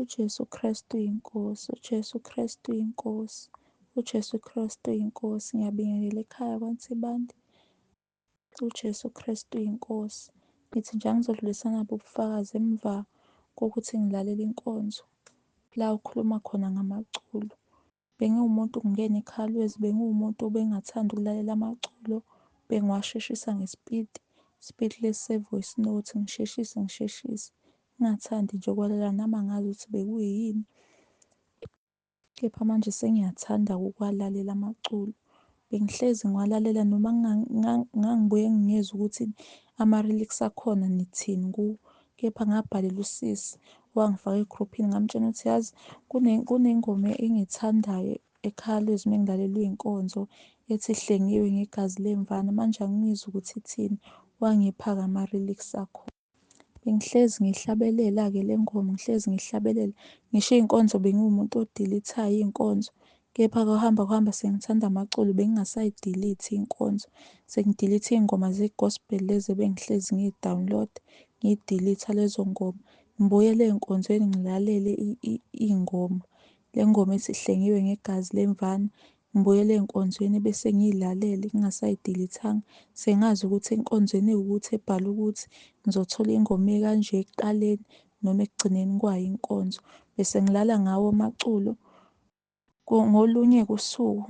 UJesu Kristu uyiNkosi, uJesu Kristu uyiNkosi, uJesu Kristu uyiNkosi. Ngiyabingelela ekhaya kwaNsibande. UJesu Kristu uyiNkosi. Ngithi nje angizodlulisa nabo ubufakazi emva kokuthi ngilalele inkonzo la ukhuluma khona ngamaculo. Bengiwumuntu ngingena ekhaya lwezi, bengiwumuntu obengathandi ukulalela amaculo, bengiwasheshisa ngesipidi, isipidi lesi se-voice note, ngisheshise ngisheshise. Ngingathandi nje ukwalalela nami angazi ukuthi bekuyini. Kepha manje sengiyathanda ukuwalalela amaculo. Bengihlezi ngiwalalela noma ngangibuye ngingezwa ukuthi ama-lyrics akhona nithini kuwo. Kepha ngabhalela usisi wangifaka egruphini ngamtshela ukuthi yazi kunengoma engiyithandayo ekhaya lwezi uma ngilalela iy'nkonzo ethi hlengiwe ngegazi lemvana, manje angiyizwa ukuthi ithini. Wangipha-ke ama-lyrics akhona. Bengihlezi ngihlabelela-ke le ngoma, ngihlezi ngihlabelela. Ngisho iy'nkonzo bengiwumuntu odilithayo iy'nkonzo, kepha kuhamba kuhamba sengithanda amaculo bengingasayidilithi iy'nkonzo. Sengidilitha iy'ngoma ze-gospel lezi ebengihlezi ngiyi-download-a, ngiyidilitha lezo ngoma. Ngibuyele ey'nkonzweni ngilalele iy'ngoma. Le ngoma ethi hlengiwe ngegazi lemvana, ngibuyele ey'nkonzweni bese ngiyilalele ngingasayidilithanga. Sengazi ukuthi enkonzweni ewukuthi ebhalwe ukuthi ngizothola ingoma ekanje ekuqaleni noma ekugcineni kwayo inkonzo. Bese ngilala ngawo amaculo. Ngolunye-ke usuku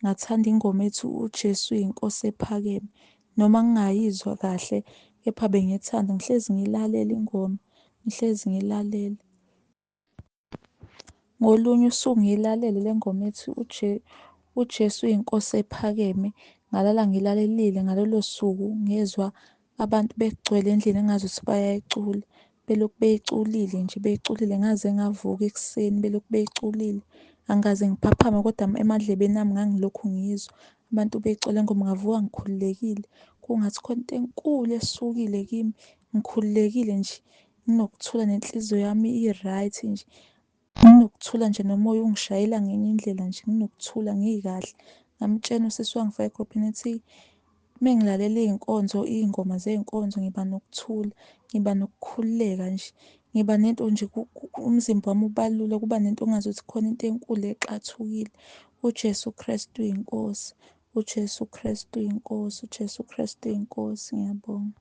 ngathanda ingoma ethi uJesu uyiNkosi ephakeme. Noma ngingayizwa kahle kepha bengiyithanda, ngihlezi ngiyilalela ingoma, ngihlezi ngiyilalela. Ngolunye usuku ngiyilalele le ngoma ethi uJesu uyiNkosi ephakeme. Ngalala ngilalelile ngalolo suku ngezwa abantu begcwele endlini engazuthi bayayicula. Belokhu beyiculile nje beyiculile ngaze ngavuka ekuseni belokhu beyiculile. Angikaze ngiphaphame kodwa emadlebeni ami ngangilokhu ngiyizwa abantu beyicula le ngoma, ngavuka ngikhululekile kungathi khona into enkulu esukile kimi. Ngikhululekile nje nginokuthula nenhliziyo yami i-right nje. Nginokuthula nje nomoya ungishayela ngenye indlela nje nginokuthula ngikahle. Ngamtshela usisi wangifaka egruphini ethi mengilalela iy'nkonzo, iy'ngoma zey'nkonzo ngiba nokuthula, ngiba nokukhululeka nje. Ngiba nento nje umzimba wami ubalula kuba nento engazuthi khona into enkulu exathukile. UJesu Kristu uyiNkosi, uJesu Kristu uyiNkosi, uJesu Kristu uyiNkosi. Ngiyabonga.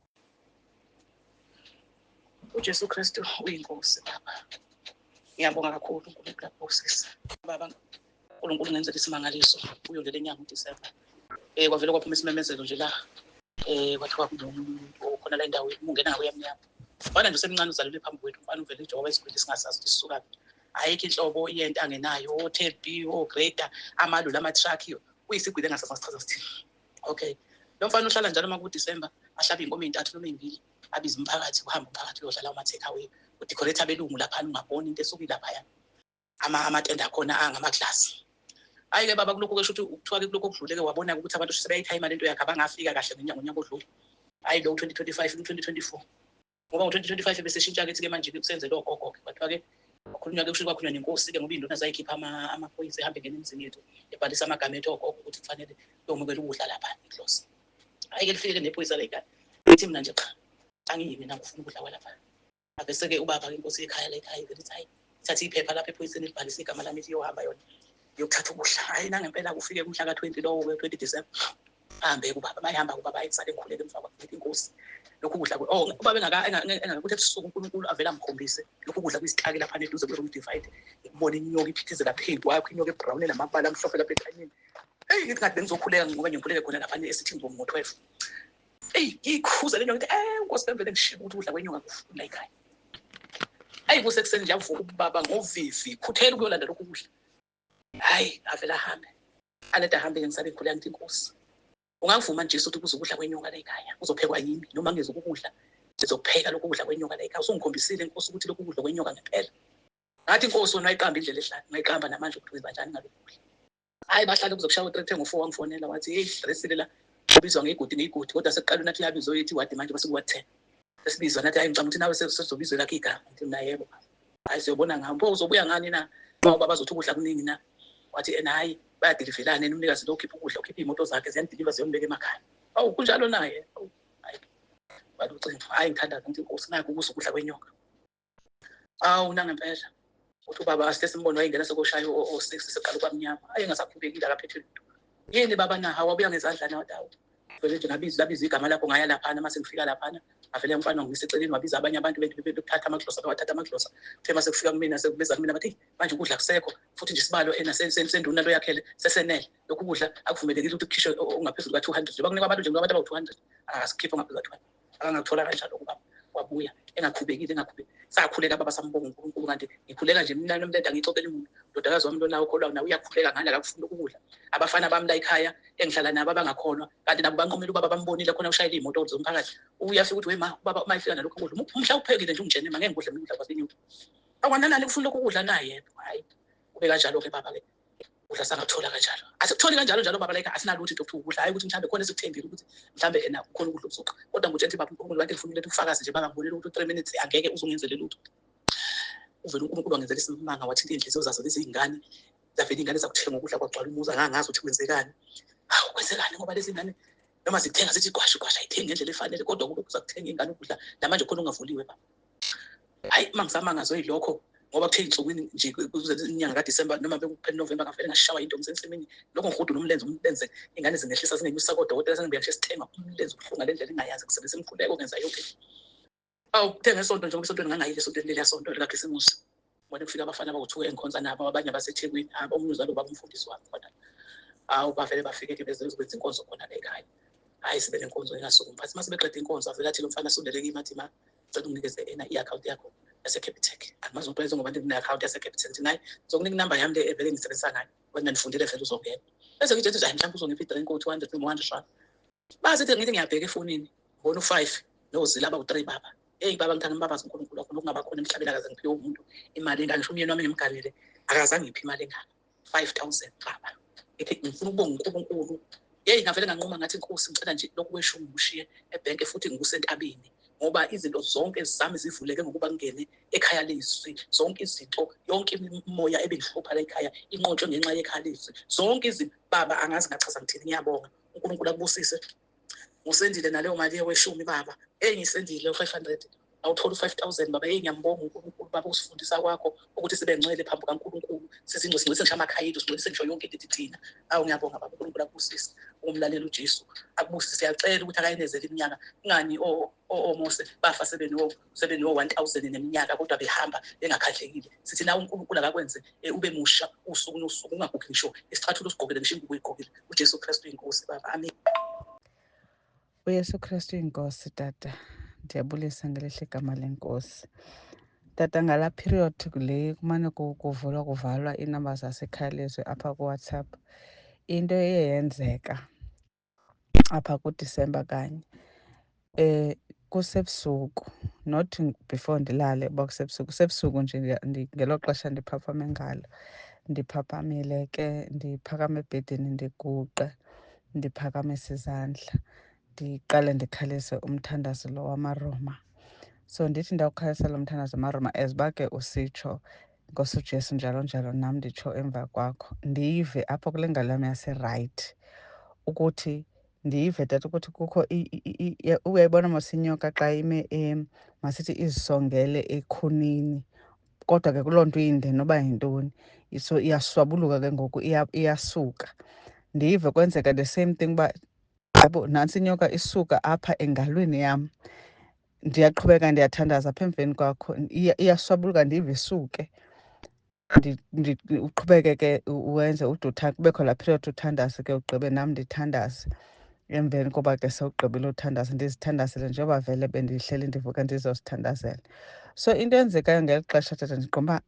UJesu Kristu uyiNkosi baba. Ngiyabonga kakhulu uNkulunkulu akubusise. Baba uNkulunkulu ngenzela isimangaliso kuyo nje lenyanga uDisemba. Kwavele kwaphuma isimemezelo nje la. Kwathiwa kunomuntu okhona la endaweni ungena ngakuyamnyama. Mfana nje usemncane uzalelwe phambi kwethu, mfana uvele nje wayesigwili singasazi ukuthi sisukaphi. Ayikho inhlobo yento angenayo, o-Tab, o-grader, amaloli, ama-truck, kuyisigwili engasazi sichaza sithini. Okay. Lo mfana uhlala njalo uma kuDisemba ahlabe iy'nkomo ey'ntathu noma ey'mbili abize umphakathi kuhambe umphakathi uyodlala ama-take away udecorate abelungu laphana ungaboni into esuke ilaphaya amatende akhona angamaglasi. Hhayi-ke baba kulokhu ke shuthi kuthiwa-ke kulokhu okudlule-ke wabona-ke ukuthi abantu sebeyayithayima lento yakhe abangafika kahle ngonyaka odlule. Hhayi lo 2025 lo 2024 ngoba ngo-2025 beseshintsha-ke ke manje-ke kusenzelwa ogogo-ke kwathiwa-ke kwakhulunywa-ke kusho kwakhulunywa nenkosi-ke ngoba iy'nduna zayikhipha amaphoyisa ehambe ngena emizini yethu ebhalisa amagama ethu ogogo ukuthi kufanele kuyomukela ukudla lapha inhloso. Hhayi-ke lifike-ke nephoyisa la ekhaya lithi mina nje cha angiyi mina ngifuna ukudla kwalapha. Avese-ke ubaba-ke inkosi yekhaya la ekhaya ivele ithi hhayi thatha iphepha lapha ephoyiseni libhalise igama lami ithi iyohamba yona iyokuthatha ukudla. Hhayi nangempela kufike kumhla ka-20 lowo-ke 20 December ahambe kubaba bayihamba kubaba ayisale ngikhuleke emva kwakhe inkosi lokhu kudla oh ubaba engakakuthi ebusuku uNkulunkulu avele amkhombise lokhu kudla kuyisitaki lapha neduze kwe-room divide ngikubona inyoka iphithizela phezu kwakho inyoka ebrown enamabala amhlophe lapha ethanyeni. Eyi ngithi ngathi bengizokhuleka ngoba ngikhuleke khona lapha e-sitting room ngo-12. Eyi ngiyikhuza le nyoka ngithi nkosi bemvele ngishiye ukuthi ukudla kwenyoka kufuna ekhaya. Ayi kusekuseni nje avuka ubaba ngovivi khuthela ukuyolanda lokhu kudla. Hhayi avele ahambe alede ahambe ngisabe ngikhuleka ngithi inkosi ungavuma nje ukuthi kuze ukudla kwenyoka la ekhaya kuzophekwa yimi noma ngizokukudla ngizokupheka lokhu kudla kwenyoka la ekhaya usungikhombisile inkosi ukuthi lokhu kudla kwenyoka ngempela. Ngathi inkosi wena wayiqamba indlela ehlala ngayiqamba namanje ukuthi wenza njani ngalokhu kudla. Hhayi bahlale kuze kushaye u-3 ngo-4 wangifonela wathi heyi dresile la ubizwa ngegodi ngegodi kodwa sekuqala unathi uyabizwa oyethi wadi manje basuke wa-10 sesibizwa nathi hayi ngicabanga ukuthi nawe sesizobizwa elakho igama. Ngithi mina yebo hhayi siyobona ngawo pho uzobuya ngani na uma ubaba azothi ukudla kuningi na. Wathi ena hhayi bayadilivelana yena umnikazi lo ukhipha ukudla ukhipha iy'moto zakhe ziyamdiliva ziyombeka emakhaya. Awu kunjalo naye hhayi balucingo hhayi ngithandaza ngithi inkosi nakho ukuze ukudla kwenyoka. Awu nangempela Uthi ubaba asithe simbone wayengena sekoshaya o-six, seqala kwamnyama, ayengasakhubekile, akaphethe lutho. Yini baba na? Wabuya ngezandla na? Dawo vele nje ngabiza, labiza igama lakho, ngaya laphana. Mase ngifika laphana, avele umfana wangisa eceleni, wabiza abanye abantu bethatha amaglosa, bewathatha amaglosa. Kuthe mase kufika kumina, sekubiza kumina, bathi manje ukudla kusekho futhi nje, isibalo ena senduna lo yakhele sesenele lokhu kudla, akuvumelekile ukuthi kukhishwe okungaphezulu ka-200. Njengoba kunikwa abantu nje, abantu abawu-200, akasikhiphe ongaphezulu ka-200. Akangakuthola kanjalo ubaba, wabuya engakhubekile, engakhubekile. Sakhuleka baba, sambonga uNkulunkulu. Kanti ngikhuleka nje mina nomlenda, ngixoxela umuntu, ndodakazi wami lona ukholwa nawe, uyakhuleka ngale, akakufuna ukudla. Abafana bami la ekhaya engihlala nabo abangakholwa, kanti nabo banqumile, ubaba bambonile khona ushayela iy'moto zomphakathi, uyafika ukuthi wema ubaba uma efika nalokhu kudla, umhla uphekile nje, ungitshene ma ngeke ngikudle mina ukudla kwasenyuka, akwananani kufuna lokhu kudla naye. Hhayi, kube kanjalo-ke baba-ke, ukudla sangakuthola kanjalo, asikutholi kanjalo njalo baba. Like asinalutho into okuthiwa ukudla, hhayi ukuthi mhlawumbe khona esikuthembile ukuthi mhlawumbe ena kukhona ukudla okuzoqa, kodwa ngutshela ukuthi baba uNkulunkulu kanti ngifuna uletha ubufakazi nje, baba, ngibonile ukuthi u-3 minutes angeke uzungenzele lutho. Uvele uNkulunkulu wangenzela isimanga, wathinta iy'nhliziyo zazo lezi iy'ngane, zavele iy'ngane zakuthenga ukudla, kwagcwala umuzi. Angangazi ukuthi kwenzekani, hawu, kwenzekani, ngoba lezi ngane noma zithenga zithi gwasha gwasha, ayithengi ngendlela efanele, kodwa kulokhu zakuthenga iy'ngane ukudla namanje khona okungavuliwe baba. Hayi, uma ngisamangazwe yilokho, ngoba kuthe ey'nsukwini nje kuze inyanga kaDisemba noma bekuphela November, ngavele ngashawa into ngisensimini, lokho ngihudula umlenze, umlenze iy'ngane zingehlisa, zingenyusa kodokotela, sengibuya ngisho esithenga umlenze ubuhlungu ngale ndlela engayazi, ngisebenzisa imikhuleko, ngenza yonke into. Awu, kuthe ngesonto njengoba esontweni ngangayile, esontweni leliya sonto likaKhisimusi, ngibone kufika abafana abawu-two engikhonza nabo, abanye baseThekwini, omunye uzalwa ubaba umfundisi wami khona. Awu, bavele bafike-ke bezokwenza inkonzo khona la ekhaya. Hhayi, sibe nenkonzo engasuka umphathi. Uma sebeqeda inkonzo, avele athi lo mfana asondele kimi, athi, ma, ngicela unginikeze ena i-akhawunti yakho yase-Capitec. Angimazi ukuthi ngoba ngine-akhawunti yase-Capitec, ngithi nayi, ngizokunika inamba yami le evele ngisebenzisa ngayo, wena nifundile vele uzongena. Bese ngitshela ukuthi hayi, mhlawumbe uzongipha i-drink o-200 noma R100. Basithi ngithi ngiyabheka efonini, ngibona u-five nozila abawu-three baba. Eyi baba, ngithanda ngimbabaze uNkulunkulu wakho, lokungaba khona emhlabeni, akaze ngiphiwe umuntu imali engaka, ngisho umyeni wami engimganile akazange ngiphe imali engaka, 5000 baba. Ngithi ngifuna ukubonga uNkulunkulu. Yeyi, ngavele nganquma, ngathi, Nkosi, ngicela nje lokhu kweshumi ngikushiye ebhenke futhi ngikusentabeni, ngoba izinto zonke zami zivuleke ngokuba ngingene ekhaya lezwi. Zonke izinto, yonke imimoya ebingihlupha la ekhaya inqotshwe ngenxa yekhaya lezwi, zonke izinto baba. Angazi ngachaza ngithini. Ngiyabonga, uNkulunkulu akubusise. Ngisendile naleyo mali yeweshumi baba, eyi, ngisendile u-500, awuthola u-5000 baba. Eyi, ngiyambonga uNkulunkulu baba, usifundisa kwakho ukuthi sibe ngcwele phambi kaNkulunkulu, sizingcwele, ngisho amakhaya ethu singcwelise, ngisho yonke into thina. Awu, ngiyabonga baba, uNkulunkulu akubusise, ukumlalela uJesu akubusise. Siyacela ukuthi akayenezele iminyaka ingani oMose bafa sebeno 1000 neminyaka, kodwa behamba bengakhahlekile. Sithi nawe uNkulunkulu akakwenze ube musha usuku nosuku, ungagugi ngisho isicathulo usigqokile, ngisho ingubo uyigqokile. UJesu Kristu inkosi baba, amen. UYesu Kristu inkosi, tata. Ndiyabulisa ngelihle igama lenkosi. Tata, ngalaa period le kumane kuvulwa kuvalwa iinamba zasekhaya lezwe apha kuWhatsApp, into eye yenzeka apha kuDisemba kanye, kusebusuku, not before ndilale uba kusebusuku, kusebusuku nje, ngelo xesha ndiphaphame ngalo, ndiphaphamile ke, ndiphakame ebhedini, ndiguqe, ndiphakamise izandla, ndiqale ndikhalise umthandazo lo wamaRoma. So ndithi ndawukhalisa lo mthandazo wamaRoma, as uba ke usitsho, Nkosi uJesu, njalo njalo, nam nditsho emva kwakho, ndive apho kule ngalo yam yase-right ukuthi ndive tata ukuthi kukho uyayibona mos inyoka xa ime, masithi izisongele ekhunini, kodwa ke kuloo nto inde noba yintoni, so iyaswabuluka ke ngoku, iyasuka. Ndive kwenzeka the same thing uba yabo nantsi inyoka isuka apha engalweni yam. Ndiyaqhubeka ndiyathandaza apha emveni kwakho, iyaswabuluka, ndive isuke. Uqhubeke ke wenze ude kubekho laa period uthandaze ke, ugqibe, nam ndithandaze. Emveni koba ke sewugqibile uthandaza, ndizithandazele njengoba vele bendihleli ndivuka ndizozithandazela. So into eyenzekayo ngeli xesha, tata, ndiqonda uba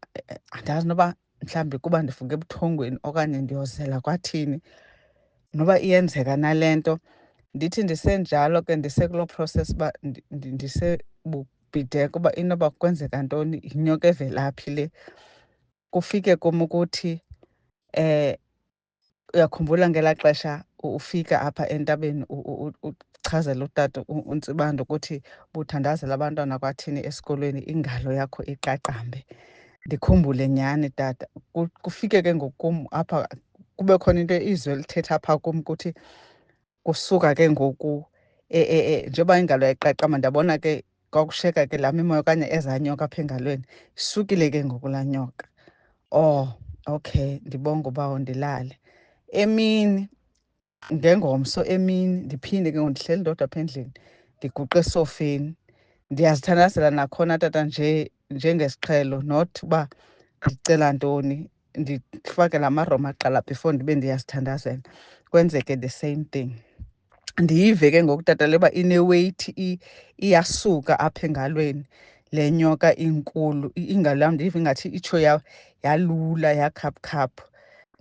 andazi noba mhlawumbi kuba ndivuke ebuthongweni okanye ndiyozela kwathini, noba iyenzeka nale nto. Ndithi ndisenjalo ke, ndisekuloo process uba ndisebubhideka uba inoba kwenzeka ntoni, yinyoka evela phi le, kufike kum ukuthi uyakhumbula ngelaa xesha ufika apha entabeni, uchazela utata uNtsibande ukuthi buthandazela abantwana kwathini esikolweni, ingalo yakho iqaqambe. Ndikhumbule nyhani tata, kufike ke ngoku kum apha, kube khona into izwi elithetha apha kum ukuthi kusuka ke ngoku njengoba ingalo yayiqaqamba, ndabona ke kwakushiyeka ke laa mimoya okanye ezaa nyoka apha engalweni, isukile ke ngoku laa nyoka. Oh, okay, ndibonga ubawo, ndilale. Emini ngengomso emini ndiphinde ke ngoku, ndihleli ndodwa apha endlini, ndiguqe esofeni, ndiyazithandazela nakhona tata nje njengesiqhelo, not uba ndicela ntoni, ndifake la maRoma kuqala before ndibe ndiyazithandazela. Kwenzeke the same thing. Ndiyive ke ngoku tata le uba ine-weight, iyasuka apha engalweni le nyoka inkulu. Ingalo yam ndiyive ingathi itsho yalula, yakhaphukhaphu.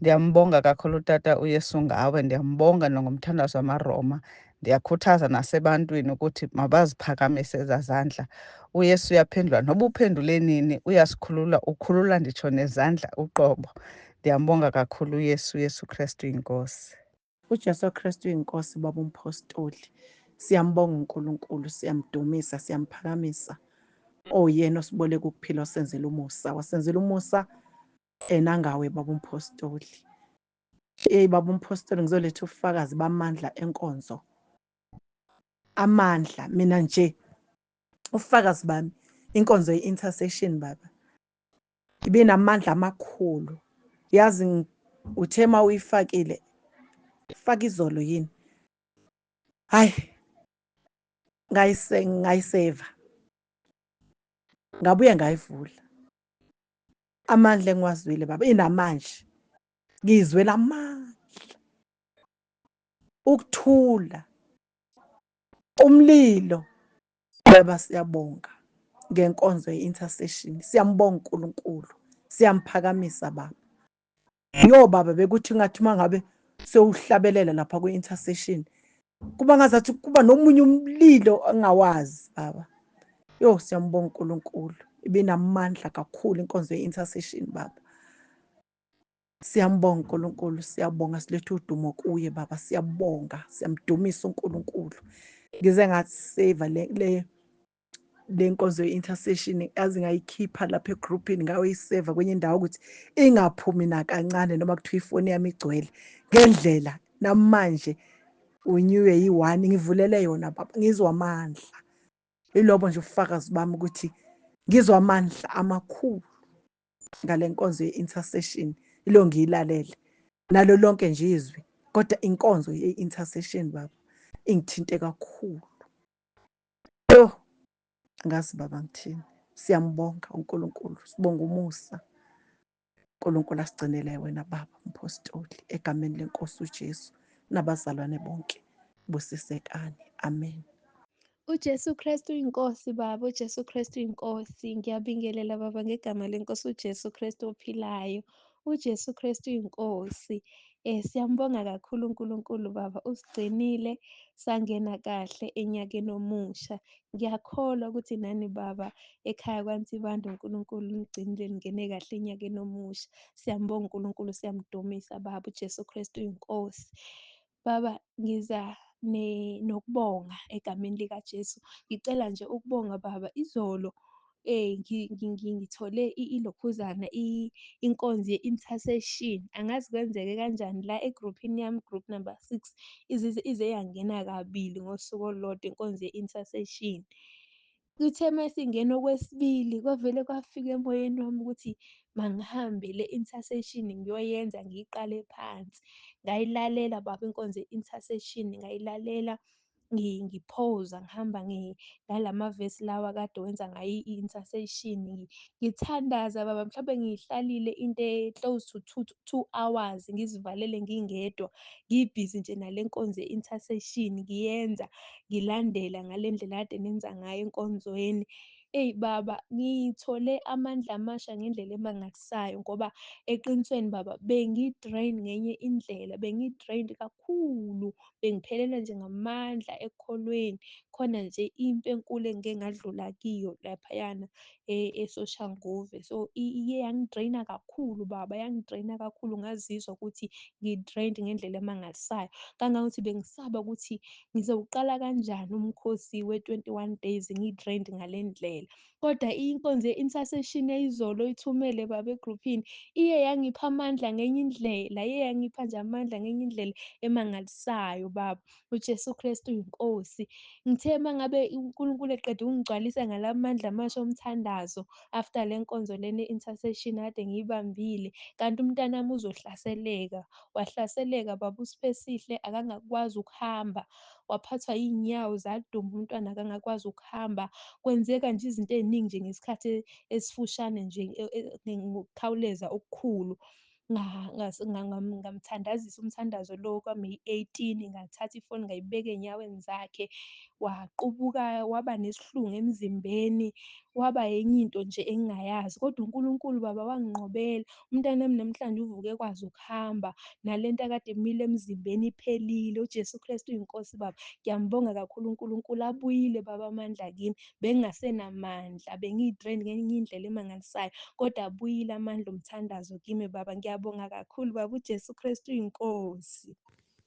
Ndiyambonga kakhulu tata uYesu ngawe, ndiyambonga nangomthandazo wamaRoma. Ndiyakhuthaza nasebantwini ukuthi mabaziphakamise ezaa zandla. UYesu uyaphendula, noba uphendule nini, uyasikhulula, ukhulula nditsho nezandla uqobo. Ndiyambonga kakhulu uYesu, uYesu Krestu iNkosi. UJesu Kristu iNkosi, baba umpostoli. Siyambonga uNkulunkulu, siyamdumisa, siyamphakamisa. Oyena osiboleka ukuphila, osenzela umusa, wasenzela umusa enangawe baba umpostoli. Hey baba umpostoli, ngizoletha ubufakazi bamandla enkonzo. Amandla mina nje ubufakazi bami, inkonzo ye-intercession baba ibe namandla amakhulu. Yazi uthe uma uyifakile, faka izolo yini, hayi ngayiseva, ngabuye ngayivula. Amandla engiwazwile baba, inamanje ngizwela amandla, ukuthula, umlilo. Baba siyabonga ngenkonzo ye-intercession, siyambonga uNkulunkulu, siyamphakamisa baba. Yo baba, bekuthi ngathi uma ngabe sewuhlabelela lapha kwi-intercession, kuba ngazathi kuba nomunye umlilo ongawazi baba. Yo siyambonga uNkulunkulu, ibinamandla kakhulu inkonzo ye-intercession baba. Siyambonga uNkulunkulu, siyabonga, siletha udumo kuye baba, siyabonga, siyamdumisa uNkulunkulu. Ngize ngaseva le nkonzo ye-intercession, yazi ngayikhipha lapha egroupini, ngayoyiseva kwenye indawo ukuthi ingaphumi nakancane, noma kuthiwa ifoni yami igcwele ngendlela. Namanje unyuwe yi-1, ngivulele yona baba, ngizwa amandla. Ilobo nje ubufakazi bami ukuthi ngizwa amandla amakhulu ngale nkonzo ye-intercession, ilo ngiyilalele nalo lonke nje izwi, kodwa inkonzo ye-intercession baba ingithinte kakhulu. Yo angazi baba ngithini. Siyambonga uNkulunkulu, sibonga umusa uNkulunkulu asigcinele wena baba umpostoli, egameni lenkosi uJesu nabazalwane bonke, busisekani, amen. UJesu Kristu inkosi baba, uJesu Kristu inkosi. Ngiyabingelela baba ngegama lenkosi uJesu Kristu ophilayo. uJesu Kristu inkosi. Siyambonga kakhulu uNkulunkulu baba, usigcinile sangena kahle enyakeni omusha. Ngiyakholwa ukuthi nani baba ekhaya kwaNsibande uNkulunkulu unigcinile ningene kahle enyakeni omusha. Siyambonga uNkulunkulu, siyamdumisa baba, uJesu Kristu inkosi. Baba ngiza nokubonga egameni likaJesu. Ngicela nje ukubonga baba, izolo ngithole ilokhuzana inkonzo ye-intercession. Angazi kwenzeke kanjani la egruphini yami, group number 6, ize yangena kabili ngosuku olulodwa inkonzo ye-intercession. Kuthe mesingena okwesibili kwavele kwafika emoyeni wami ukuthi mangihambe le intercession ngiyoyenza, ngiyiqale phansi. Ngayilalela baba inkonzo ye-intercession, ngayilalela ngiphoza ngihamba ngalamavesi lawa kade wenza ngayo i-intercession. Ngithandaza baba, mhlawumbe ngiyihlalile into e-close to 2 hours ngizivalele ngingedwa, ngibhizi nje nale nkonzo ye-intercession, ngiyenza ngilandela ngale ndlela kade nenza ngayo enkonzweni. Eyi baba, ngithole amandla amasha ngendlela emangalisayo, ngoba eqinisweni baba bengi-drain ngenye indlela, bengi-drained kakhulu, bengiphelelwa nje ngamandla ekukholweni. Khona nje impi enkulu engike ngadlula kiyo laphayana eSoshanguve. So iye yangi-drain-a kakhulu baba, yangi-drain-a kakhulu, ngazizwa ukuthi ngi-drained ngendlela emangalisayo. Kangangokuthi bengisaba ukuthi ngizowuqala kanjani umkhosi we-21 days ngi-drained ngale ndlela. indlela. Kodwa inkonzo ye-intercession eyizolo oyithumele baba egruphini iye yangipha amandla ngenye indlela, iye yangipha nje amandla ngenye indlela emangalisayo baba. UJesu Kristu uyinkosi. Ngithe uma ngabe uNkulunkulu eqeda ukungigcwalisa ngala mandla amasha omthandazo after le nkonzo lena ye-intercession akade ngiyibambile, kanti umntanami uzohlaseleka. Wahlaseleka baba uSiphesihle akangakwazi ukuhamba, waphathwa iy'nyawo zadumba umntwana akangakwazi ukuhamba. Kwenzeka nje izinto ey'ningi nje ngesikhathi esifushane nje ngokukhawuleza okukhulu. Ngamthandazisa umthandazo lo kwaMeyi 18, ngathatha ifoni ngayibeka ey'nyaweni zakhe, waqubuka waba nesihlungu emzimbeni, waba enye into nje engingayazi. Kodwa uNkulunkulu baba wanginqobela, umntanami namhlanje uvuke ekwazi ukuhamba, nalento akade imile emzimbeni iphelile. UJesu Kristu uyinkosi baba, ngiyambonga kakhulu uNkulunkulu. Abuyile baba amandla kimi, bengingasenamandla, bengiyi-drain ngenye indlela emangalisayo, kodwa abuyile amandla omthandazo kimi baba. Ngiyabonga kakhulu baba, uJesu Kristu uyinkosi.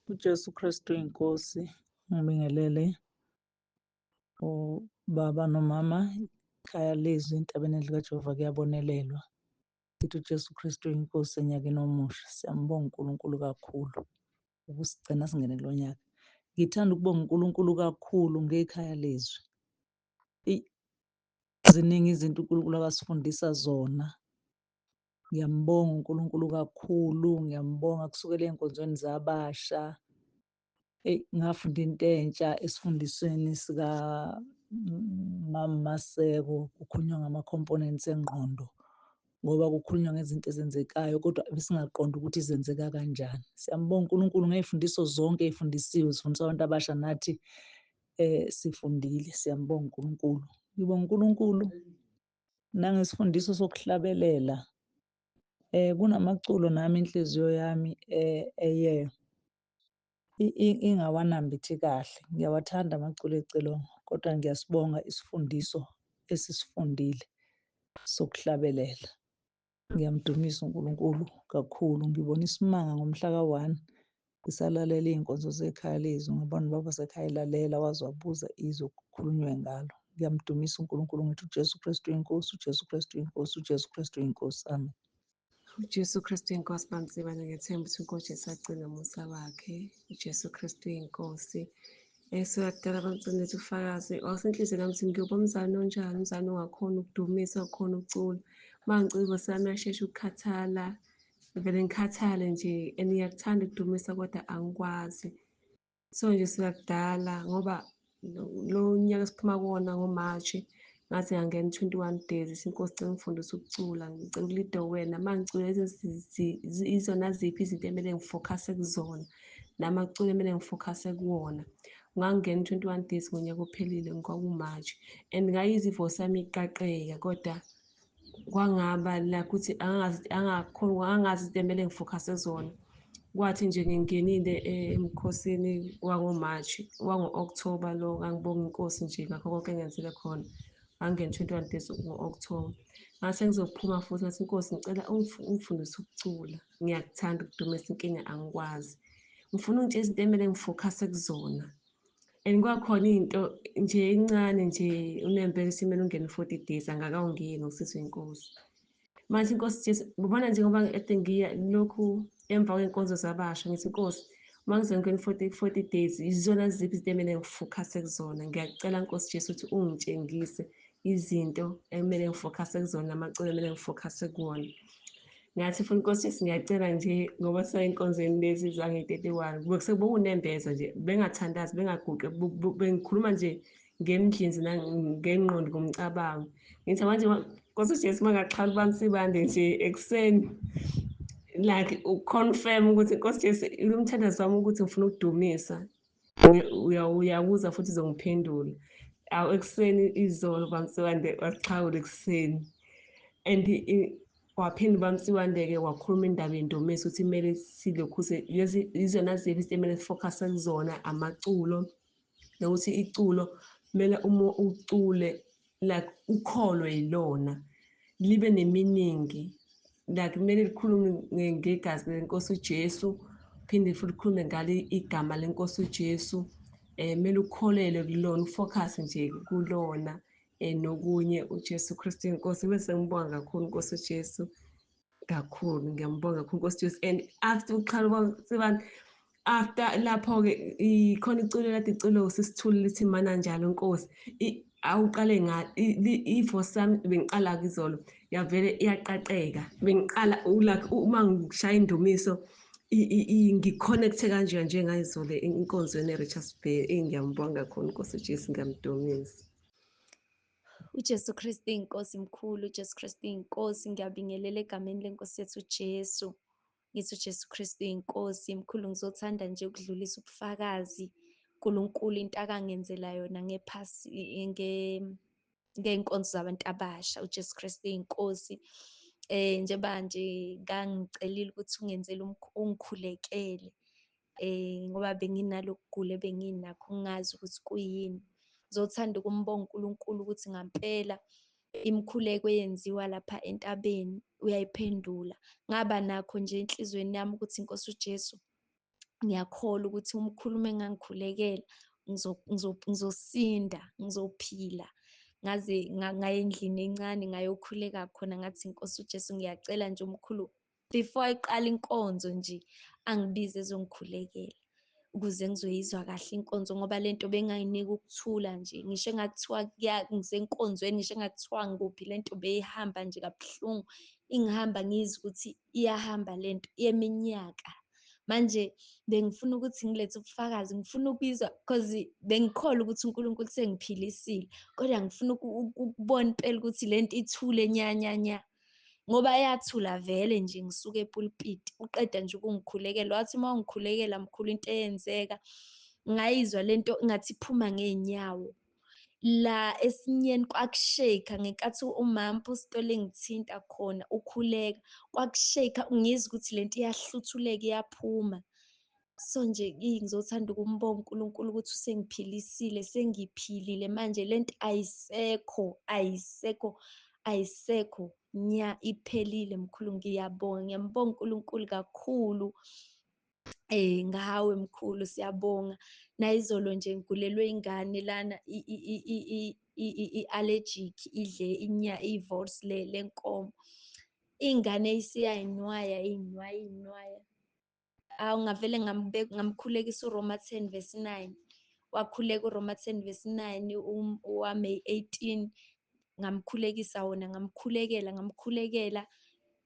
UJesu Kristu uyinkosi. Ngibingelele ubaba nomama, ikhaya lezwi entabeni likaJehova kuyabonelelwa. Sithi uJesu Kristu uyinkosi enyakeni omusha. Siyambonga uNkulunkulu kakhulu ukusigcina singene kulo nyaka. Ngithanda ukubonga uNkulunkulu kakhulu ngekhaya lezwi. Ziningi izinto uNkulunkulu akasifundisa zona. Ngiyambonga uNkulunkulu kakhulu, ngiyambonga kusukela ey'nkonzweni zabasha. Eyi, ngafunda into entsha esifundisweni sika Mama Maseko, kukhulunywa ngama-components engqondo, ngoba kukhulunywa ngezinto ezenzekayo kodwa besingaqondi ukuthi zenzeka kanjani. Siyambonga uNkulunkulu ngey'fundiso zonke ey'fundisiwe, zifundiswa abantu abasha nathi sifundile. Siyambonga uNkulunkulu. Ngibonga uNkulunkulu nangesifundiso sokuhlabelela. Kunamaculo nami inhliziyo yami eye ingawanambithi kahle. Ngiyawathanda amaculo ecilongo, kodwa ngiyasibonga isifundiso esisifundile sokuhlabelela. Ngiyamdumisa uNkulunkulu kakhulu. Ngibona isimanga ngomhla ka-1 ngisalalela iy'nkonzo zekhaya lezwi, ngabona ubaba wasekhaya elalela waze wabuza izwi kukhulunywe ngalo. Ngiyamdumisa uNkulunkulu, ngithi uJesu Kristu uyinkosi, uJesu Kristu uyinkosi, uJesu Kristu uyinkosi. Amen. UJesu Kristu uyinkosi bamsibane, ngiyethemba ukuthi uNkosi Jesu agcine umusa wakhe. UJesu Kristu uyinkosi. Siyakudala bamcine ukuthi ufakazi wasenhliziyweni yami ukuthi ngiyoba umzali onjani, umzali ongakhona ukudumisa, ongakhona ukucula. Uma ngicula sami yashesha ukukhathala, ngivele ngikhathale nje and ngiyakuthanda ukudumisa kodwa angikwazi. So nje siyakudala ngoba lo nyaka esiphuma kuwona ngoMarch ngaze ngangena 21 days inkosi cela ngifundise ukucula, ngicela ukulida wena. Uma ngicula izona ziphi izinto emele ngifokhase kuzona namaculo emele ngifokhase kuwona. Ngangena 21 days ngonyaka ophelile kwakuMarch and ngayizwa ivoice yami iqaqeka kodwa kwangaba like ukuthi angazi izinto emele ngifokhase zona. Kwathi nje ngingenile emkhosini wangoMarch, wango-October lo, ngangibonga inkosi nje ngakho konke engenzele khona. Ngangena 21 days ngo-October. Ngase ngizophuma futhi ngathi inkosi ngicela ungifundise ukucula, ngiyakuthanda ukudumisa, inkinga angikwazi. Ngifuna ungitshele izinto emele ngifokhase kuzona. And kwakhona into nje encane nje unempela ukuthi kumele ungene 40 days angakawungeni ngokusizwa inkosi. Manje inkosi Jesu ubona nje ngoba ede ngiya lokhu emva kwenkonzo zabasha ngithi inkosi uma ngizongena 40 days izona ziphi izinto emele ngifokhase kuzona. Ngiyacela Nkosi Jesu ukuthi ungitshengise izinto emele ngifokhase kuzona namaculo emele ngifokhase kuwona. Ngathi futhi Nkosi Jesu ngiyacela nje ngoba seyinkonzweni lezi zange-31 bekusekunembeza nje, bengathandazi bengaguqi, bengikhuluma nje ngemdlinzi nangengqondo ngomcabango. Ngithi manje Nkosi Jesu mangaxhala uBamsibande nje ekuseni like uconfirm ukuthi Nkosi Jesu umthandazo wami ukuthi ngifuna ukudumisa, uyakuza futhi uzongiphendula. Awu ekuseni izolo uBamsibande wasixhawula ekuseni and waphinda uBamsibande-ke wakhuluma indaba yendumiso ukuthi kumele silokhu izona ziphi izinto emele sifokhase kuzona, amaculo, nokuthi iculo kumele uma ucule like ukholwe yilona, libe neminingi, like kumele likhulume ngegazi lenkosi uJesu, phinde futhi likhulume ngalo igama lenkosi uJesu. Kumele ukholelwe kulona, ufocus nje kulona. Nokunye uJesu Kristu inkosi. Bese ngibonga kakhulu Nkosi uJesu kakhulu, ngiyambonga kakhulu Nkosi Jesu. And after ukuqala kwami after lapho-ke ikhona iculo lade iculo usisithule lithi mana njalo Nkosi. Awuqale i-voice yami bengiqala izolo yavele iyaqaqeka. Bengiqala like uma ngishaya indumiso ngi-connect-e kanje njengayizolo inkonzweni e-Richards Bay. Ngiyambonga kakhulu Nkosi uJesu, ngiyamdumisa. UJesu Kristu inkosi mkhulu, uJesu Kristu inkosi. Ngiyabingelela egameni lenkosi yethu uJesu. Ngithi uJesu Kristu inkosi mkhulu. Ngizothanda nje ukudlulisa ubufakazi uNkulunkulu into akangenzela yona ngephasi ngey'nkonzo zabantu abasha. uJesu Kristu inkosi. Njengoba nje ngangicelile ukuthi ungenzele ungikhulekele ngoba benginalokugula ebenginakho ngingazi ukuthi kuyini. Ngizothanda ukumbonga uNkulunkulu ukuthi ngampela imikhuleko eyenziwa lapha entabeni uyayiphendula. Ngaba nakho nje enhliziyweni yami ukuthi Nkosi uJesu, ngiyakholwa ukuthi umkhulu uma engangikhulekela ngizosinda, ngizophila. Ngaze ngaya endlini encane ngayokhuleka khona, ngathi Nkosi uJesu ngiyacela nje umkhulu before iqala inkonzo nje angibize ezongikhulekela ukuze ngizoyizwa kahle inkonzo, ngoba lento bengayinika ukuthula nje. Ngisho engathiwa ngisenkonzweni, ngisho engathiwa ngikuphi, lento beyihamba nje kabuhlungu, ingihamba ngizwe ukuthi iyahamba lento yeminyaka. Manje bengifuna ukuthi ngilethe ubufakazi, ngifuna ukuyizwa because bengikholwa ukuthi uNkulunkulu sengiphilisile, kodwa ngifuna ukubona impela ukuthi lento ithule nya nya nya, ngoba yathula vele nje ngisuke epulpiti. Uqeda nje ukungikhulekela, wathi uma ungikhulekela mkhulu into eyenzeka ngayizwa lento ngathi iphuma ngeenyawo la esinyeni, kwakushake ngenkathi umama umpostoli engithinta khona ukhuleka, kwakushake ngizwa ukuthi lento iyahluthuleka iyaphuma. So nje ngizothanda ukumbonga uNkulunkulu ukuthi usengiphilisile, sengiphilile manje, lento ayisekho, ayisekho, ayisekho nya, iphelile mkhulu. Ngiyabonga, ngiyambonga uNkulunkulu kakhulu ngawe mkhulu, siyabonga. Nayizolo nje ngigulelwe ingane lana i-allergic, idle i-wors lenkomo, ingane isiyayinwaya inwaya inwaya. Awu ngavele ngamkhulekisa uRoma 10 verse 9, wakhuleka uRoma 10 verse 9 waMay 18, ngamkhulekisa wona, ngamkhulekela ngamkhulekela.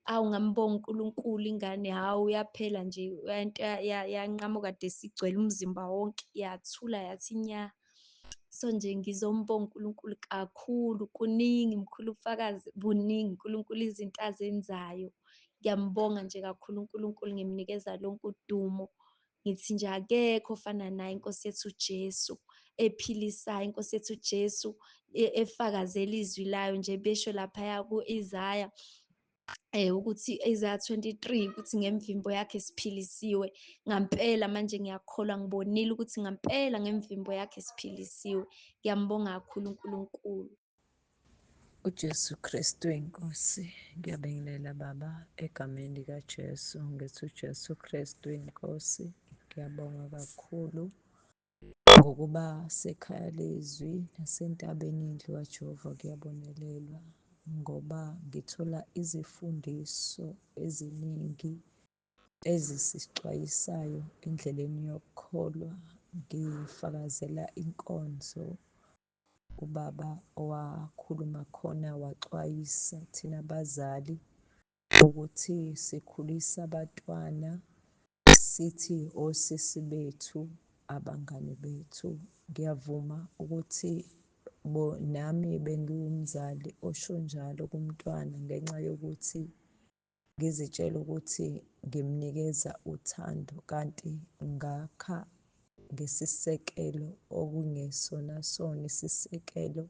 Awu ngambonga uNkulunkulu, ingane hawu yaphela nje into yanqamuka kade sigcwele umzimba wonke, yathula yathi nya. So nje ngizombonga uNkulunkulu kakhulu, kuningi mkhulu ubufakazi buningi uNkulunkulu izinto azenzayo. Ngiyambonga nje kakhulu uNkulunkulu, ngimnikeza lonke udumo. Ngithi nje akekho ofana naye inkosi yethu uJesu ephilisayo, inkosi yethu uJesu efakazela izwi layo nje, besho laphaya ku-Isaya ukuthi Isaya 23 ukuthi ngemvimbo yakhe siphilisiwe. Ngampela manje ngiyakholwa, ngibonile ukuthi ngampela ngemvimbo yakhe siphilisiwe. Ngiyambonga kakhulu uNkulunkulu. uJesu Kristu inkosi. Ngiyabingelela baba egameni likaJesu. Ngithi uJesu Kristu inkosi. Ngiyabonga kakhulu ngokuba sekhaya lezwi nasentabeni indlu kaJehova kuyabonelelwa, ngoba ngithola izifundiso eziningi ezisixwayisayo endleleni yokukholwa. Ngifakazela inkonzo ubaba owakhuluma khona, waxwayisa thina abazali ukuthi sikhulisa abantwana sithi osisi bethu, abangani bethu. Ngiyavuma ukuthi nami bengiwumzali osho njalo kumntwana, ngenxa yokuthi ngizitshela ukuthi ngimnikeza uthando, kanti ngakha ngesisekelo okungesona sona isisekelo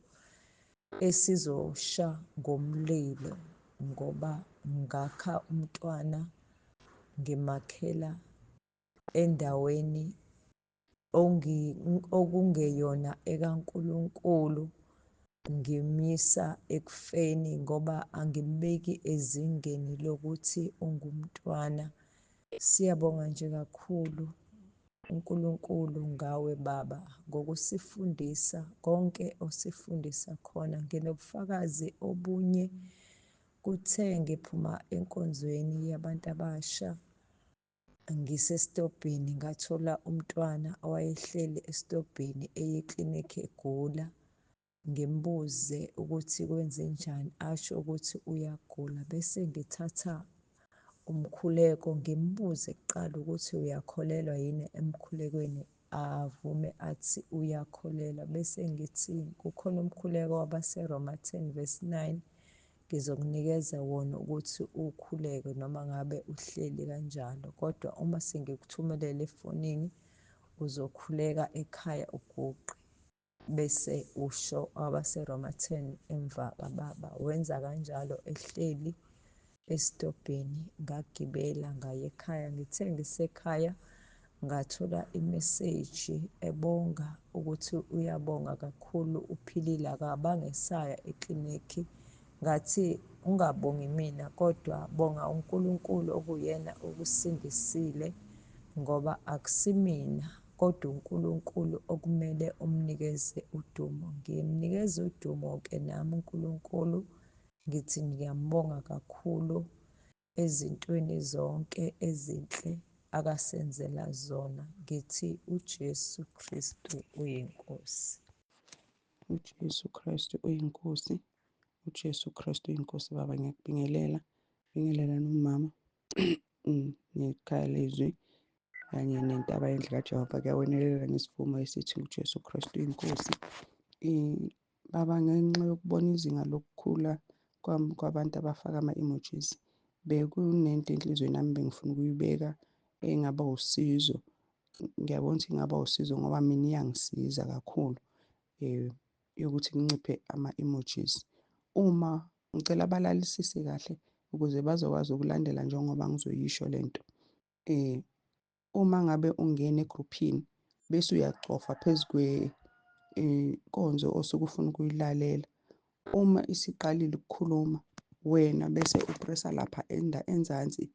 esizosha ngomlilo, ngoba ngakha umntwana ngimakhela endaweni okungeyona ekaNkulunkulu, ngimisa ekufeni ngoba angimbeki ezingeni lokuthi ungumntwana. Siyabonga nje kakhulu uNkulunkulu ngawe baba ngokusifundisa konke osifundisa khona. Nginobufakazi obunye. Kuthe ngiphuma enkonzweni yabantu abasha ngisesitobhini ngathola umntwana owayehleli esitobhini eye eklinikhi egula. Ngimbuze ukuthi kwenzenjani, asho ukuthi uyagula. Bese ngithatha umkhuleko ngimbuze kuqala ukuthi uyakholelwa yini emkhulekweni, avume athi uyakholelwa. Bese ngithi kukhona umkhuleko wabaseRoma 10 verse 9, ngizokunikeza wona ukuthi ukhuleke noma ngabe uhleli kanjalo, kodwa uma sengikuthumelela efonini uzokhuleka ekhaya uguqe bese usho abaseRoma 10 emva kababa. Wenza kanjalo ehleli esitobhini, ngagibela ngaya ekhaya. Ngithe ngisekhaya ngathola imeseji ebonga ukuthi uyabonga kakhulu, uphilile, akabange esaya eklinikhi. Ngathi ungabongi mina kodwa bonga uNkulunkulu okuyena okusindisile, ngoba akusimina kodwa uNkulunkulu okumele umnikeze udumo. Ngimnikeza udumo-ke nami uNkulunkulu, ngithi ngiyambonga kakhulu ezintweni zonke ezinhle akasenzela zona. Ngithi uJesu Kristu uyiNkosi. UJesu Kristu uyiNkosi. UJesu Kristu uyiNkosi. Baba, ngiyakubingelela, bingelela nomama nekhaya lezwi kanye nentaba yendlu kaJehova. Kuyawenelela ngesivumo esithi uJesu Kristu uyiNkosi. Baba, ngenxa yokubona izinga lokukhula kwabantu abafaka ama-emojis, bekunento enhliziyweni yami bengifuna ukuyibeka engaba usizo. Ngiyabona ukuthi ingaba usizo ngoba mina iyangisiza kakhulu yokuthi kunciphe ama-emojis. Uma ngicela balalisise kahle ukuze bazokwazi ukulandela njengoba ngizoyisho lento. Uma ngabe ungena egruphini bese uyacofa phezu kwenkonzo osuke ufuna ukuyilalela, uma isiqalile ukukhuluma wena bese upressa lapha enzansi,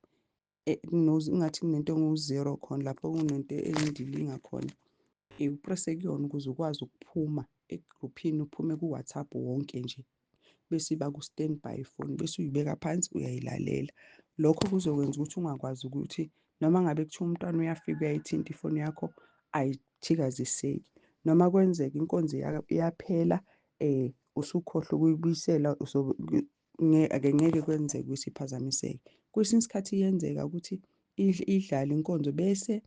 ingathi kunento engu-zero khona lapho kunento eyindilinga khona, upresse kuyona ukuze ukwazi ukuphuma egruphini, uphume ku-WhatsApp wonke nje, bese iba ku-standby phone, bese uyibeka phansi uyayilalela. Lokho kuzokwenza ukuthi ungakwazi ukuthi noma ngabe kuthiwa umntwana uyafika uyayithinta ifoni yakho ayithikaziseki, noma kwenzeka inkonzo iyaphela usukhohlwa ukuyibuyisela, ngeke kwenzeke ukuthi iphazamiseke. Kwesinye isikhathi iyenzeka ukuthi idlale inkonzo bese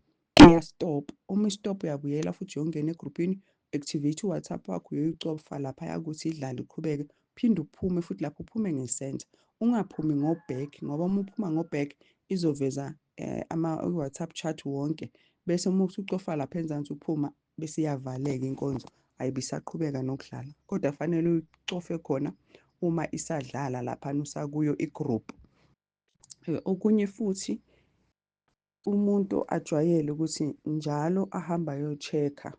iyastop. Uma istop uyabuyela futhi uyongena egruphini, activate uWhatsApp wakho, uyoyicofa laphaya ukuthi idlale iqhubeke, phinde uphume futhi lapho uphume ngesenta. Ungaphumi ngo-back, ngoba uma uphuma ngo-back izoveza i-WhatsApp chat wonke, bese uma usucofa lapha enzansi uphuma bese iyavaleka inkonzo, ayibe isaqhubeka nokudlala. Kodwa fanele uyicofe khona uma isadlala laphana usakuyo i-group. Okunye futhi, umuntu ajwayele ukuthi njalo ahamba ayo-check-a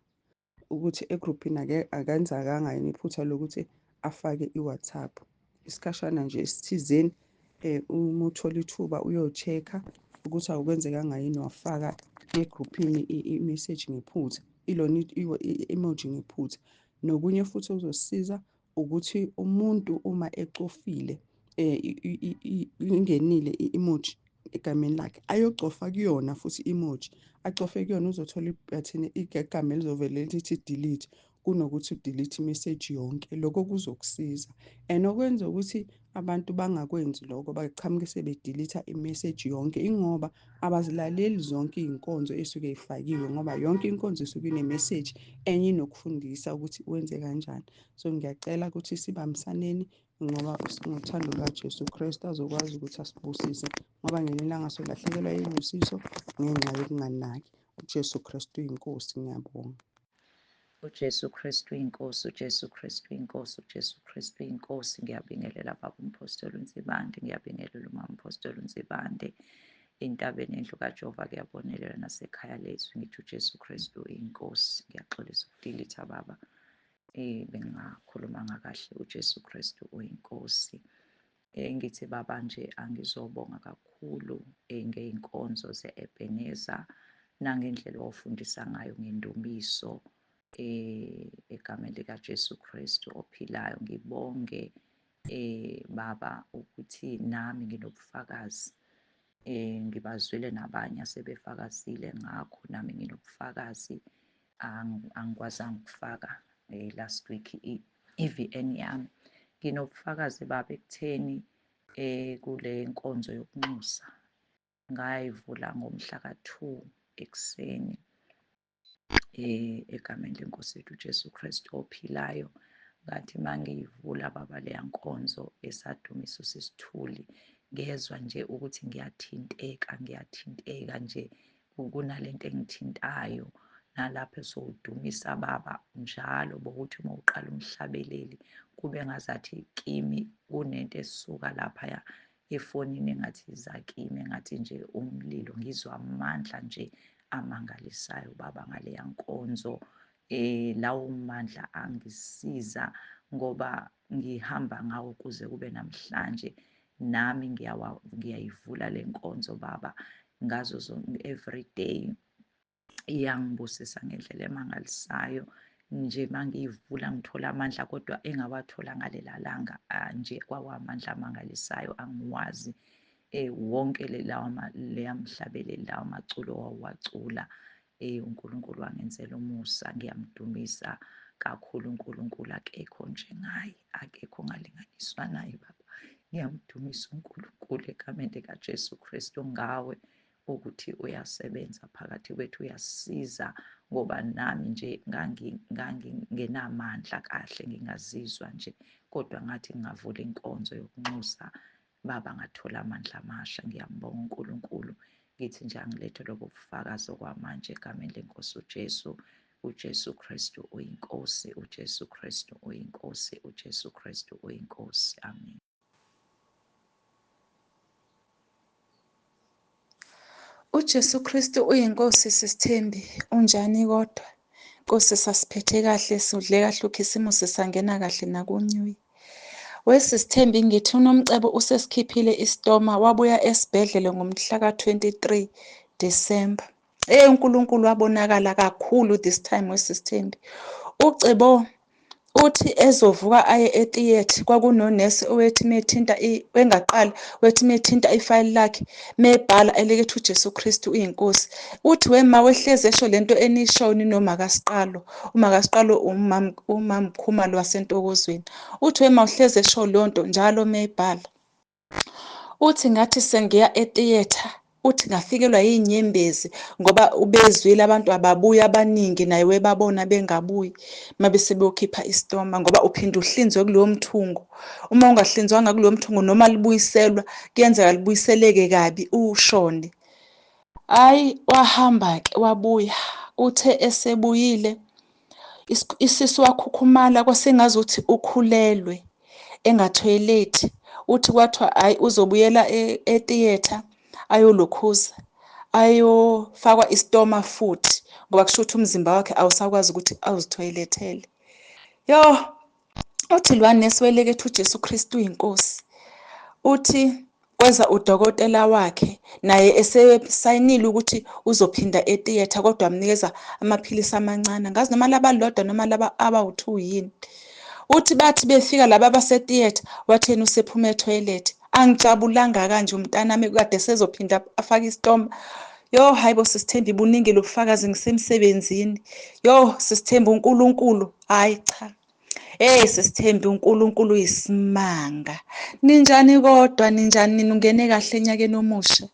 ukuthi egruphini akenzakanga yini iphutha lokuthi afake i-WhatsApp. Isikhashana nje esithizeni, uma uthola ithuba uyo-check-a ukuthi awukwenzekanga yini wafaka egruphini i-message ngephutha, ilona i-emoji ngephutha. Nokunye futhi okuzosisiza ukuthi umuntu uma ecofile ingenile i-emoji egameni lakhe, ayocofa kuyona futhi i-emoji, acofe kuyona, uzothola ibhathini igama elizovele lithi delete, kunokuthi udelete i-message yonke. Lokho kuzokusiza. And okwenza ukuthi abantu bangakwenzi lokho, baqhamuke sebedelete i-message yonke, ingoba abazilaleli zonke iy'nkonzo ey'suke y'fakiwe, ngoba yonke inkonzo isuke ine-message enye inokufundisa ukuthi wenze kanjani. So ngiyacela ukuthi sibambisaneni, ngoba ngothando lukaJesu Kristu azokwazi ukuthi asibusise, ngoba ngelinye ilanga solahlekelwa yibusiso ngenxa yokunganaki. UJesu Kristu uyiNkosi. Ngiyabonga. UJesu Kristu uyiNkosi, uJesu Kristu uyiNkosi, uJesu Kristu uyiNkosi. Ngiyabingelela baba uMphostoli uNsibande, ngiyabingelela umama uMphostoli uNsibande. Entabeni endlu kaJehova kuyabonelela nasekhaya lethu. Ngithi uJesu Kristu uyiNkosi. Ngiyaxolisa ukudilitha baba, bengingakhulumanga kahle. uJesu Kristu uyiNkosi. Ngithi baba nje angizobonga kakhulu ngey'nkonzo ze-Ebenezer. Nangendlela owawufundisa ngayo ngendumiso egameni likaJesu Kristu ophilayo. Ngibonge baba ukuthi nami nginobufakazi, ngibazwile nabanye asebefakazile ngakho, nami nginobufakazi. Angikwazanga ukufaka last week i-VN yami. Nginobufakazi baba ekutheni kule nkonzo yokunxusa ngayivula ngomhla ka-2 ekuseni egameni lenkosi yethu uJesu Kristu ophilayo. Ngathi mangiyivula baba leya nkonzo esadumisa usisithuli, ngezwa nje ukuthi ngiyathinteka, ngiyathinteka nje, kunalento engithintayo. Nalapho esowudumisa baba njalo bokuthi uma uqala umhlabeleli kube ngazathi kimi kunento esuka laphaya efonini engathi iza kimi, engathi nje umlilo, ngizwa amandla nje amangalisayo baba ngaleya nkonzo. Lawo mandla angisiza ngoba ngihamba ngawo kuze kube namhlanje. Nami ngiyayivula le nkonzo baba ngazo zonke every day, iyangibusisa ngendlela emangalisayo nje. Mangiyivula ngithola amandla, kodwa engawathola ngalela langa nje kwawamandla amangalisayo, angiwazi wonke leya mhlabeleli, lawa maculo wawacula. uNkulunkulu wangenzela umusa, ngiyamdumisa kakhulu uNkulunkulu, akekho njengaye, akekho ongalinganiswa naye baba. Ngiyamdumisa uNkulunkulu egameni likaJesu Kristu ngawe ukuthi uyasebenza phakathi kwethu, uyasiza, ngoba nami nje ngangingenamandla kahle, ngingazizwa nje, kodwa ngathi ngingavula inkonzo yokunxusa baba ngathola amandla amasha. Ngiyambonga uNkulunkulu, ngithi nje angilethe lobo bufakazi okwamanje egameni lenkosi uJesu. uJesu Kristu uyinkosi, uJesu Kristu uyinkosi, uJesu Kristu uyinkosi. Amen. UJesu Kristu uyinkosi sisithembi, unjani kodwa? Nkosi sasiphethe kahle, sudle kahle ukhisimusi, sangena kahle nakuNew Year. Wesisithembi ngithi uNomcebo usesikhiphile isitoma, wabuya esibhedlela ngomhla ka-23 December. Hey, uNkulunkulu wabonakala kakhulu this time wesisithembi. Ucebo uthi ezovuka aye etheatre, kwakunonesi owethi methinta engaqali, wethi methinta ifayili lakhe mebhala elekethi uJesu Kristu uyinkosi. Uthi wema wehlezi esho lento enishoyo ninomakasiqalo, umakasiqalo umamkhumalo wasentokozweni. Uthi wema uhlezi esho lonto njalo mebhala. Uthi ngathi sengiya etheatre, uthi ngafikelwa yinyembezi ngoba ubezwile abantu ababuyi abaningi, naye webabona bengabuyi mabe sebeyokhipha isitoma, ngoba uphinde uhlinzwe kulowo mthungo. Uma ungahlinzwanga kulowo mthungo noma libuyiselwa kuyenzeka libuyiseleke kabi ushone. Hhayi, wahamba-ke wabuya. Uthe esebuyile isisu wakhukhumala kwasengazuthi ukhulelwe engathoyilethi. Uthi kwathiwa hhayi uzobuyela e-theatre ayolokhuza, ayofakwa isitoma futhi ngoba kusho ukuthi umzimba wakhe awusakwazi ukuthi awuzithoyilethele. Yo, uthi lwa nesi welekethi uJesu Kristu uyinkosi. Uthi kweza udokotela wakhe naye esesayinile ukuthi uzophinda etheatre, kodwa amnikeza amaphilisi amancane, angazi noma laba lodwa noma laba abawu-2 yini. Uthi bathi befika laba abasetheatre, wathi yena usephuma ethoyilethi. Angijabulanga kanje umntanami kade sezophinda afake isitoma. Yo, hayibo sisithembi, buningi lobufakazi, ngisemsebenzini. Yo sisithembi uNkulunkulu, hayi cha. Hey sisithembi uNkulunkulu uyisimanga. Ninjani kodwa, ninjani nina, ungene kahle enyakeni omusha?